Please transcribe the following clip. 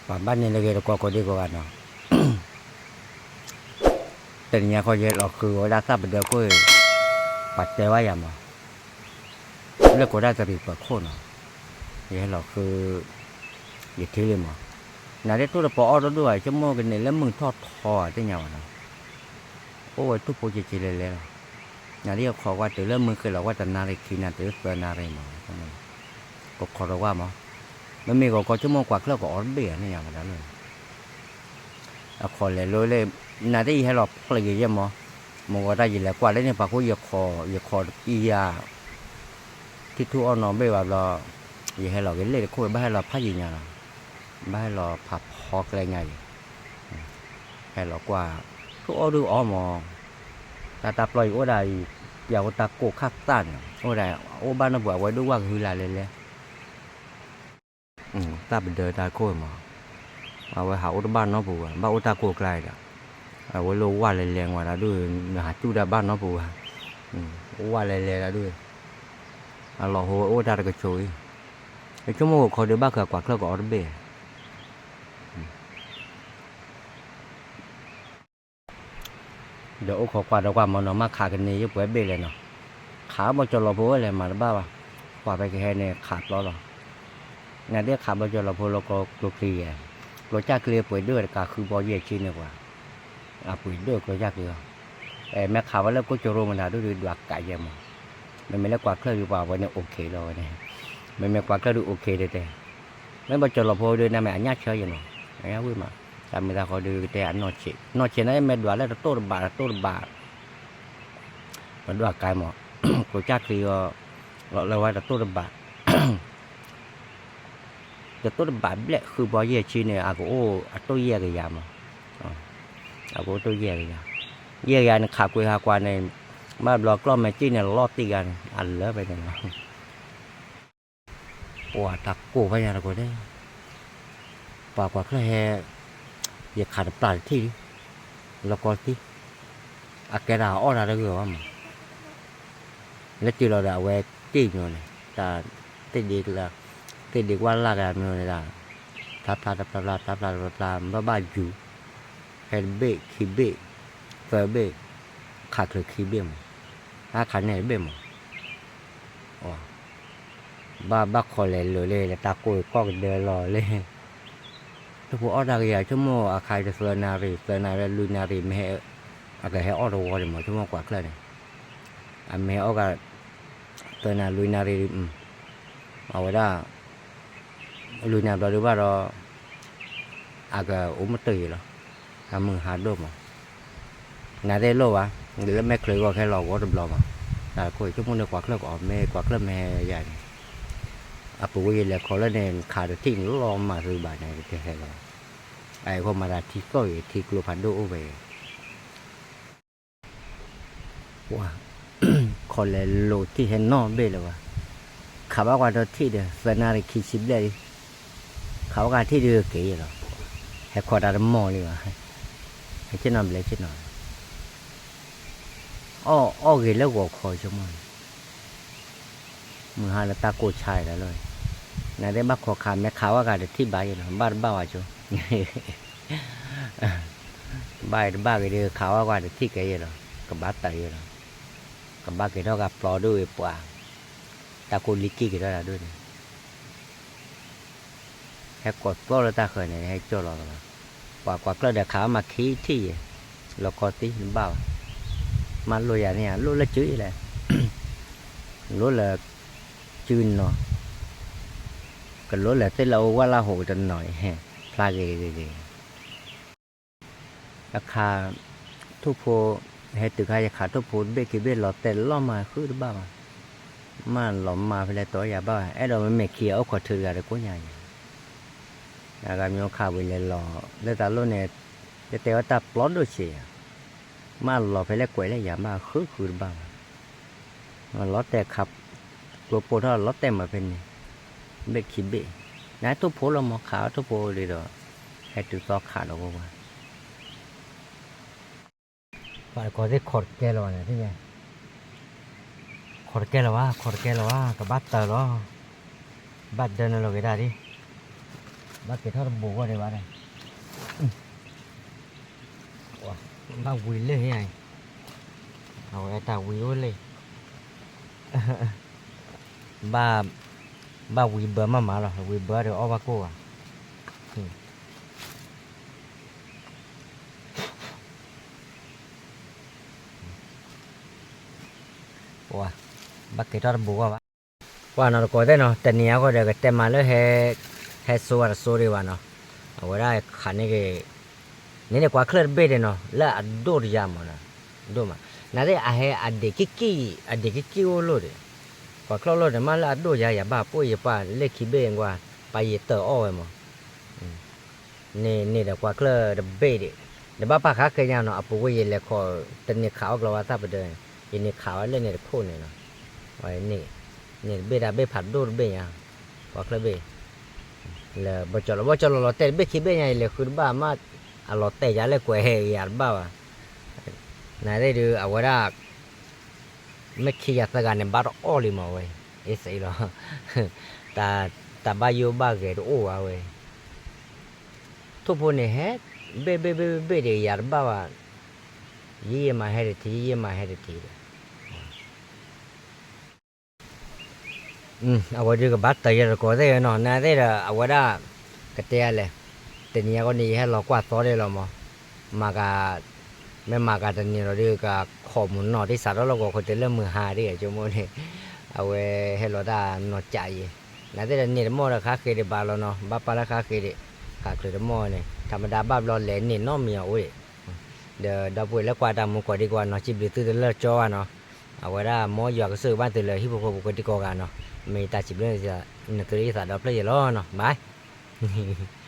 ပှၤဘၣ်န့ၣ်လၢဂ့ၤတကီကိးဒံကိးဂၤနီၤ, တနံၤညါဃီယဟဲလီၤဃုဝဲဒၣ်သးပဒၢခိၣ်, ပှၤတဲဝဲယၤမး, လၢကိးဒၣ်တရံးပၢၤခိၣ်နီၤ, ယဟဲလီၤဃု, ယထံၣ်လံမး, နၤဒ်တိၢ်တပီၤအီၣ်တဒိၣ်ဘၣ် ဆိကမိၣ်ကန့ၢ်လၢမုၢ်ထီၣ်ထီဧါသ့ၣ်ညါဘၣ်နီၤ, အိၣ်ဝဲတူၢ်ဖိဆံးဆံးလဲၤလဲၤလီၤ, နၤဒ်ယခိးကွၢ်တုၤလၢမုၢ်ဃ့လီၤကွၢ်တနၣ်ရံၣ်ခံနၤတုၤသၢနၣ်ရံၣ်မး, ကခိးဒီးကွၢ်မး, မ့မ့ၢ်ဂီၤကီဆိကမိၣ်ကွၢ်ချၢၣ်ကအီၣ်တဘ့ၣ်ဧါန့ၣ်ညါဝဲဒၣ်လၢ အခီၣ်လဲၤလိလၢ, နၤဒ်ယဟဲလီၤဖျဲးက့ၤယဲမး, မ့ၢ်ဂီၤတၢ်ယလဲၤကွၢ်လၢန့ၣ် ပှၤဃိယခိး, ယခိးတပံယၤ, ထံၣ်ထူၣ်အီၣ်နီၤဘ့ၣ်ဘၣ်ဘျီ, ယဟဲလီၤက့ၤလ့ၣ်တခိၣ် ဘၣ်ဟဲလီၤဖးယံာ်ညါလီၤ, ဘၣ်ဟဲလီၤဖးဖီကျဲညါအံၤ, ဟဲလီၤကွၢ်, ထူၣ်အီၣ်ဒုးအီၣ်မး, တၢ်တၢ်ပျီယအိၣ်ဒၣ်အံၤ, ယအိၣ်တၢ်ကိၢ်ခၣ်သၣ်န့ၣ် အိၣ်ဒၣ်, အိၣ်ဘၣ်နီၢ်ပူၤ အဝဲဒုးဝၢ်ကဟုလၢ်လဲၤလဲၤ တၢ်ပဒၢတၢ်ခိၣ်မး, အဝဲဟးအိၣ်တဘၣ်နီတပူၤဘၣ်, ဘၣ်အိၣ်တၢ်ကိၢ်ကျါအံၤဒီး, အဝဲလိၣ်ဝၢ်လဲၤလဲၤဝဲဒၣ်ဒုး, နဟးတူၢ်တၢ်ဘၣ်နီတပူၤဘၣ်, ဝၢ်လဲၤလဲၤဒၣ်ဒုး, အလီၤဟိဝဲအိၣ်တၢ်တကဆိးအံၤ, ယဆိကမိၣ်ဂီၤခီဒုးဘၣ်ဃးကွၢ်ချၢၣ်ကအီၣ်တဘ့ၣ် ဒီးအိၣ်ခိးကွၢ်ဒီးကွၢ်မးနီၤ မ့ၢ်ခးကန့ၢ်ယပှဲၤဘ့ၣ်လဲၣ်နီၤ, ခးဘီကၠီၤလီၤဖိဝဲလဲၣ် မၤတဘၣ်ဘၣ်, ကွၢ်ဖဲကဟဲန့ၣ် ခးပျီလီၤ, နဒ်ခးဘီကၠီၤလီၤဖိလၢကျိချံယဲၢ်, ကျိချံချံပှ့ၤဒိၣ်တကးဃုဘီယဲၢ်ဆံန့ၣ်ပှၤ, အပှ့ၤဒိၣ်ကျိချံချံလီၤ, မ့ၢ်ခးဝဲလၢကိၣ်ကၠိရိမတၤဒုးဒွးကးယဲၢ်မး, မ့မ့ၢ်လၢကွၢ်ချၢၣ်ဒုးပှၤဝဲန့ၣ် OK လီၤဝဲန့ၣ်, မ့မ့ၢ်ကွၢ်ချၢၣ်ဒုး OK တဲတဲ မ့ၢ်ဘၣ်ကၠီၤလီၤဖိဒုး နမ့ၢ်အညၣ်ဆၢယဲၢ်နီၤ, အညၣ်ဝံၣ်မး, တၢ်မ့ၢ်တၢ်ဃီဒုးကတဲအနီၢ်ဆံး, နီၢ်ဆံးန့ၣ် မ့ၢ်ဒွးလၢတတိၢ်တဘးတတိၢ်တဘး, ပဒွးကါမး, ကျိချံချံအီၤ, လီၤလၢဝဲတတိၢ်တဘး, တတိၢ်တဘးဘျဲၣ် ဃုဘီယဲၢ်ဆံန့ၣ် အကအိၣ်အတိၢ်ယဲၢ်ကယၤမး, အကအိၣ်တိၢ်ယဲၢ်ကယၤ, ယဲၢ်ကယၤန့ၣ် ခးကွံာ်ဟးကွၢ်န့ၣ်, ဘၣ်ဘျီကျီၢ်မဲာ်ကံၣ်န့ၣ် လီၤတံၢ်ဂၤန့ၣ် အလၢဖဲန့ၣ်လီၤ ပှၤတၢ်ကိၢ်ဖဲညါတကိးန့ၣ်, ပှၤကွၢ်ချၢၣ်ဟဲ, ယခးတပျၢ်တထံၣ်လံ, လီၤကီသံ, အကဲဒၣ်အအီၣ်တၢ်တဂ့ၤဘၣ်မး, လၢတုၤလီၤဒီးအဝဲက့ၣ်မီၤန့ၣ် တၢ်, သ့ၣ်ဒ့ကလၢ, သ့ၣ်ဒ့ကွၢ်လၢ်ကမီၤန့ၣ်ဒၣ်, ဖျါဖျါတဖျါဖျါ ဖျါဖျါတဖျါဖျါ ဘၣ်ဘၣ်ယူၤ, ဟဲတဘ့ၣ်ခံဘ့ၣ်, သၢဘ့ၣ်, ခးချုးခံဘ့ၣ်မး, ဟးခးန့ၢ်တဘ့ၣ်မး ဘၣ်ဘၣ်ခီလဲၤလိာ်လၢ လၢတၢ်ကိၢ်ကီၢ်ကဒၢလီၤလၢ, တဖိအီၣ်တၢ်ကယၤဆိကမိၣ်အခါအံၤတသၢနၣ်ရံၣ် သၢနၣ်ရံၣ်လွံၢ်နၣ်ရံၣ်မ့ၢ်ဟဲ, အကဟဲအီၣ်တဝီဒံးမး ဆိကမိၣ်ကွၢ်ချၢၣ်န့ၣ်, အမ့ၢ်ဟဲအီၣ်က, သၢနၣ်ရံၣ်လွံၢ်နၣ်ရံၣ်, အဝဲဒၣ်, လွံၢ်နၣ်ရံၣ်ဘျီဒုးဘၣ်ဒီး, အကအိၣ်မုာ်တၢၢ်ယံၤလီၤ, အမုာ်ဟးဒိၣ်မး နၤသ့ၣ်လိၣ်ဘၣ်, လၢမဲာ်ချၢဂီၢ်ခဲလီၤဂီၤတဘျီမး, တၢ်ခိၣ်ဆိကမိၣ်န့ၣ်ကွၢ်ချၢၣ်ကအီၣ်မ့ၢ်ကွၢ်ချၢၣ်မ့ၢ်ဟဲယၤန့ၣ်, အပူၤဝဲယလဲၤခီလၢန့ၣ် ခးတထံၣ်န့ၣ်လီၤမၤသုဘၣ်န့ၣ် တတဲဟဲလီၤ, အအံၤဃိမၤတၢ်ထံသီၣ်ဂ့ၤ ထံကျိဖးဒိၣ်အိၣ်ဝဲဂ့ၤ ပှၤ, ခီလဲၤလိာ်ထံၣ်ဟဲနီၣ်ဘ့ၣ်လၢၤဘၣ်, ခးဘၣ်ကွၢ်ဒီးထံၣ်ဒီး သၢနၣ်ရံၣ်ခံဆံဘျဲၣ်လံ, ခးဘၣ်ကွၢ်ထံၣ်ဒုးက့ၤလီၤ, ဟဲခီတၢ်တမီၢ်လံဘၣ်, ဟဲဆ့ၣ်နီၤဘျဲဆ့ၣ်နီၤ, အီၣ်အီၣ်ဂ့ၤလၢဂီၤခီဆိကမိၣ်န့ၣ် မုၢ်ဟါလၢတၢ်ကိၢ်ဆါအံၤလီၤ, နသ့ၣ်ဘၣ်ခီခး မ့ၢ်ခးဝဲဂၤတထံၣ်ဘၣ်ယဲလီၤ ဘၣ်တဘၣ်ဝဲဆိ, ဘၣ်အံၤတဘၣ်ဂ့ၤဒီး ခးဝဲဂၤတထံၣ်ကဲယဲလီၤ, ကဘၣ်တၢ်ယဲလီၤ, ကဘၣ်က့ၤထီၣ်ဂၤပျီဒိၣ်ဝဲပှၤ, တၢ်ကိၢ်လံက့ၤက့ၤထီၣ်တၢ်ဒိၣ်န့ၣ် ဟဲကိးသီလၢတၢ်ဃၢၤန့ၣ် ဟဲကၠီလီၤလီၤ, ပှၤကွၢ်ကျၢၢ်ဒီးခးမၤခံထံၣ်ယဲ, လီၤကီသံတဘၣ်ဘၣ်, မၤလိာ်ယၤန့ၣ် လိၣ်လၢစုလဲၣ်, လိၣ်လၢ, စုနီၤ, ကလိၣ်လၢသ့ၣ်လၢအအိၣ်ဝဲလၢဟိးတနီၤအံၤ, ဖျါဂ့ၤဂ့ၤဂ့ၤ အခါ, ထိၣ်ဖိ, ဟဲတုၤခါယခးထိၣ်ဖိတဘ့ၣ်ခံဘ့ၣ်လီၤတဲာ်လီၤမၤဃုတဘၣ်ဘၣ်, မ့ၢ်လီၤမၤဖဲလဲၣ်တီယၤဘၣ်ဘၣ် အဲၣ်ဒိးမ့မ့ၢ်ခံအအိၣ်ခိးထုးတဂၤဒီးကိးညါယၤ, အဂၤမ့ၢ်အိၣ်ခးဝံၤလဲၤလီၤ, လၢတၢ်လိၣ်န့ၣ်, ယတဲဝဲတၢ်ပျီဒိၣ်ဆံးယၤ, မ့ၢ်လီၤဖဲလဲၣ်ကွဲးလၢယၤဘၣ်ဃုဃုတဘၣ်ဘၣ် လီၤတဲာ်ခး, ကျိပိာ်ထီၣ်လီၤတဲာ်မးဖဲန့ၣ်, ဘ့ၣ်ခံဘ့ၣ်, နထိၣ်ဖိလီၤမၤခးထိၣ်ဖိဒ်ဒီး, ဟဲတုၤသီခးဒီးဝဲဝဲ, ပှၤတကိးသ့ၣ်ခီၣ်တကဲလၢၤဘၣ်န့ၣ်, ခီၣ်တကဲလၢၤဘၣ် ခီၣ်တကဲလၢၤဘၣ် ကဘၣ်တၢၢ်လီၤ, ဘၣ်ဒၢနလီၤက့ၤဒၣ်ဒ် ဘၣ်ကဲထီၣ်တဘိဂီၢ်ဒံးဘၣ်ဒီး, ဘၣ်ဝံၤလၢဟံၣ်, အဝဲတၢ်ဝံၤအိၣ်လၢ, ဘၣ်ဝံၤဘၢမးမးလီၤ, ဝံၤဘၢဒီးအီၣ်ဘၣ်ကိၢ်ဘၣ်. ပှၤ, ဘၣ်ကဲထီၣ်တဘိဂီၢ်ဘၣ်. ပှၤနီၤတကိးသ့ၣ်နီၤ, တနံၤအံၤဃီဒီးကတဲမးလၢဟဲ, ဟဲစိဝဲတစိဒံးဘၣ်နီၤ, အဝဲဒၣ်ခးန့ၢ်က့ၤ, န့ၣ်န့ၣ်ကွၢ်ချၢၣ်တဘ့ၣ်ဒံးနီၤ လၢအဒိၣ်တယါမးနီၤ, ဒိၣ်မး, နာ်သ့ၣ်အဟဲအဒံးကံၣ်ကံၣ်, အဒံးကံၣ်ကံၣ်အိၣ်လိၣ်ဒံး, ကွၢ်ချၢၣ်လိၣ်န့ၣ် မ့ၢ်လၢအဒိၣ်ယါ ယၤဘၣ်ပိၢ်ယပၢ်လၢခံဘ့ၣ်ကွၢ်, ပၢ်ယတၢၢ်အီၣ်ဝဲမး န့ၣ်န့ၣ်ဒီးကွၢ်ချၢၣ်တဘ့ၣ်ဒံး, ဒီးဘၣ်ပာ်ခါခဲညါနီၤ အပူၤကွံာ်ယလဲၤခီၣ်တန့ၢ်ခးအီၣ်ကျီၤဝါသၣ်ပဒၢ, ယန့ၢ်ခးဝဲလၢန့ၣ်တခိၣ်န့ၣ်နီၤ, န့ၣ်တဘ့ၣ်ဒၣ်ဘ့ၣ်ဖးဒိၣ်တဘ့ၣ်ညါ, ကွၢ်ချၢၣ်ဘ့ၣ်, လၢဘီကၠီလီၤ ဘီကၠီလီၤလီၤတဲာ်တဘ့ၣ်ခံဘ့ၣ်ညါ ယလဲၤဃုတဘၣ်မး, အလီၤတဲာ်ယၤလၢကွဲးဟဲယၤတဘၣ်ဘၣ်, နာ်သ့ၣ်ဒုး အဝဲဒၣ် မ့ၢ်ခံယၤသၢဂၤန့ၣ် ဘၣ်တအီၣ်လံမးဝဲ, အ့ၣ်စအံလီၤ, တၢ်ဘၣ်ယိၣ်ဘၣ်ဂဲၤတအိၣ်ဘၣ်ဝဲ, ထိၣ်ဖိန့ၣ်ဟဲ, ဘ့ၣ်ဘ့ၣ်ဘ့ၣ်ဘ့ၣ်ဒံးယၤတဘၣ်ဘၣ်, ယံာ်ယံာ်မးဟဲတထံး ယံာ်ယံာ်မးဟဲတထံးဒီး အဝဲဒုးကဘၣ်တၢ်ယဲၢ်တကိးသ့ၣ်နီၤ နာ်သ့ၣ်ဒီး အဝဲဒၣ် ကတဲယၤလဲၣ်, တနံၤအံၤဃီန့ၣ် ယဟဲလီၤကွၢ်သီဒၣ်လီၤမး, မၤက, မ့ၢ်မၤကတနံၤလီၤဒုး ကခိးမုၢ်နီၢ် ဒ်စးထီၣ်လၢဂီၤခိၣ်တုၤလၢမုၢ်ဟါဒ်အံၤ ဆိကမိၣ်န့ၣ်, အဝဲဟဲလီၤတၢ်နီၢ်ကးယံၤ, နာ်သ့ၣ်ဒီးန့ၣ်တမီၢ်ဒီး ဃါဃ့ဒံးဘၣ်လီၤနီၤ ဘၣ်ပာ်လၢဃါဃ့ဒံး, ဃးချုးတမီၢ်န့ၣ် ထးမဒါဘၣ်ဘျီလဲၤန့ၢ်နီတမံၤအအိၣ်ဒံး, ဒီးဒီပုၢ်ဝဲၢ်လၢကွၢ်တၢ်မူကိးဒံကိးဂၤနီၤ စံးဘျုးသုတလၢာ်ကၠီဘၣ်နီၤ, အဝဲဒၣ်မ်ယွၤကဆိၣ်ဂ့ၤဘၣ်သုလၢဟံၣ်ဖိဃီဖိကိးဒံကိးဂၤနီၤ, မ့ၢ်တၢ်စံးဘျုးန့ၣ် နသုးလၢယသးဒီဖျၢၣ်ယဲၢ်လီၤနီၤ bye.